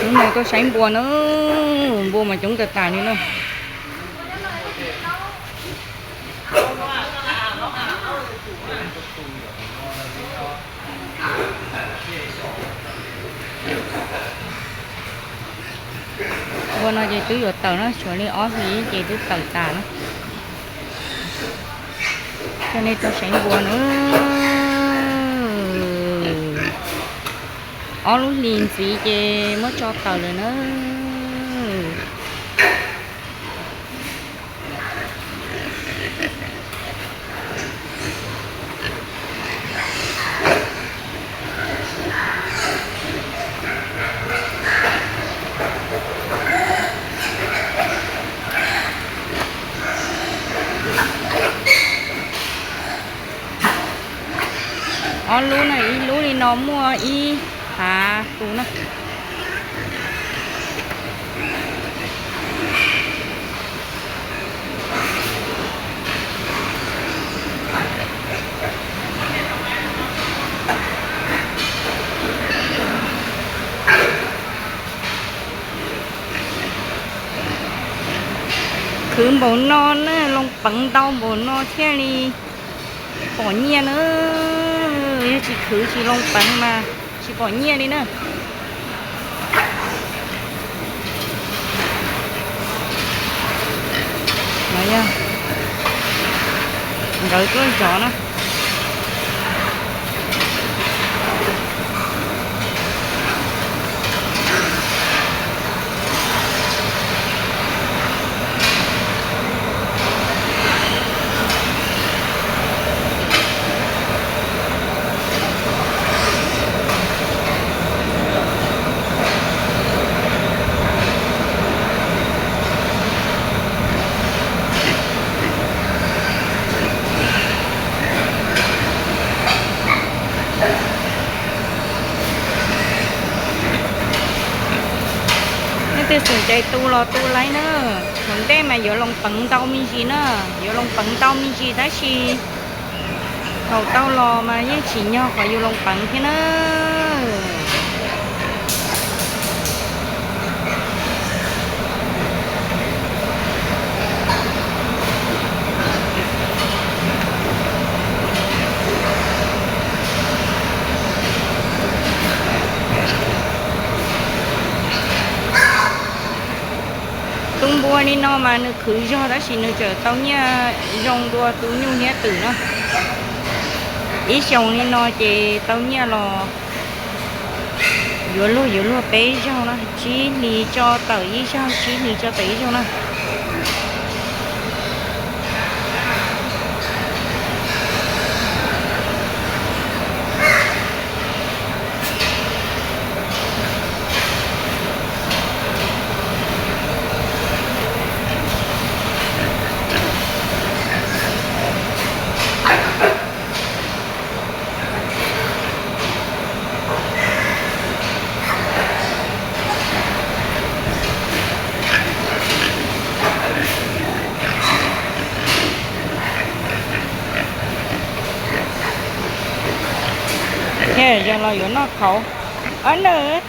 Hnub no tuaj saib npua na, npua mas coob tas tas li na. Npua no ces twb yuav tawm na, tshuav li ob hlis ces twb tawm tas na. Coj nej tuaj saib npua na. Ob lub hlis ntxiv ces muab tso tawm lawm na. Ob lub na, ib lub li no muaj ib phav tus na. Khwv npaum no na, loo peev ntau npaum no thiaj li pom nyiaj na. Yog tsis khwv tsis loo peev mas tsis pom nyiaj li na. Nkawd tuaj zov na. Leej twg xom cai tu los tu laiv na. Thaum ntej mas yuav loo peev ntau me ntsis na, yuav loo peev ntau me ntsis tab sis thaum tau los mas yeej tsim nyog qhov yus loo peev thiab na. Tus npua li no mas nws khwv zog tab sis nws tseem tau nyiaj zoo dua tus nyuj hiab twm na. Ib xyoos li no ces tau nyiaj los yuav luag yuav luag peb zaug na, tsib hlis tso tawm ib zaug, tsib hlis tso tawm ib zaug na. Ces yog los yuav noj qhauv. Ob nws.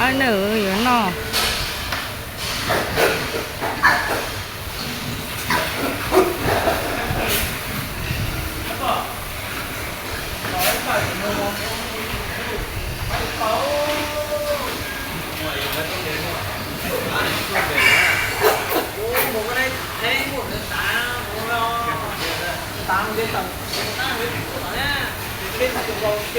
Nws yuav noj.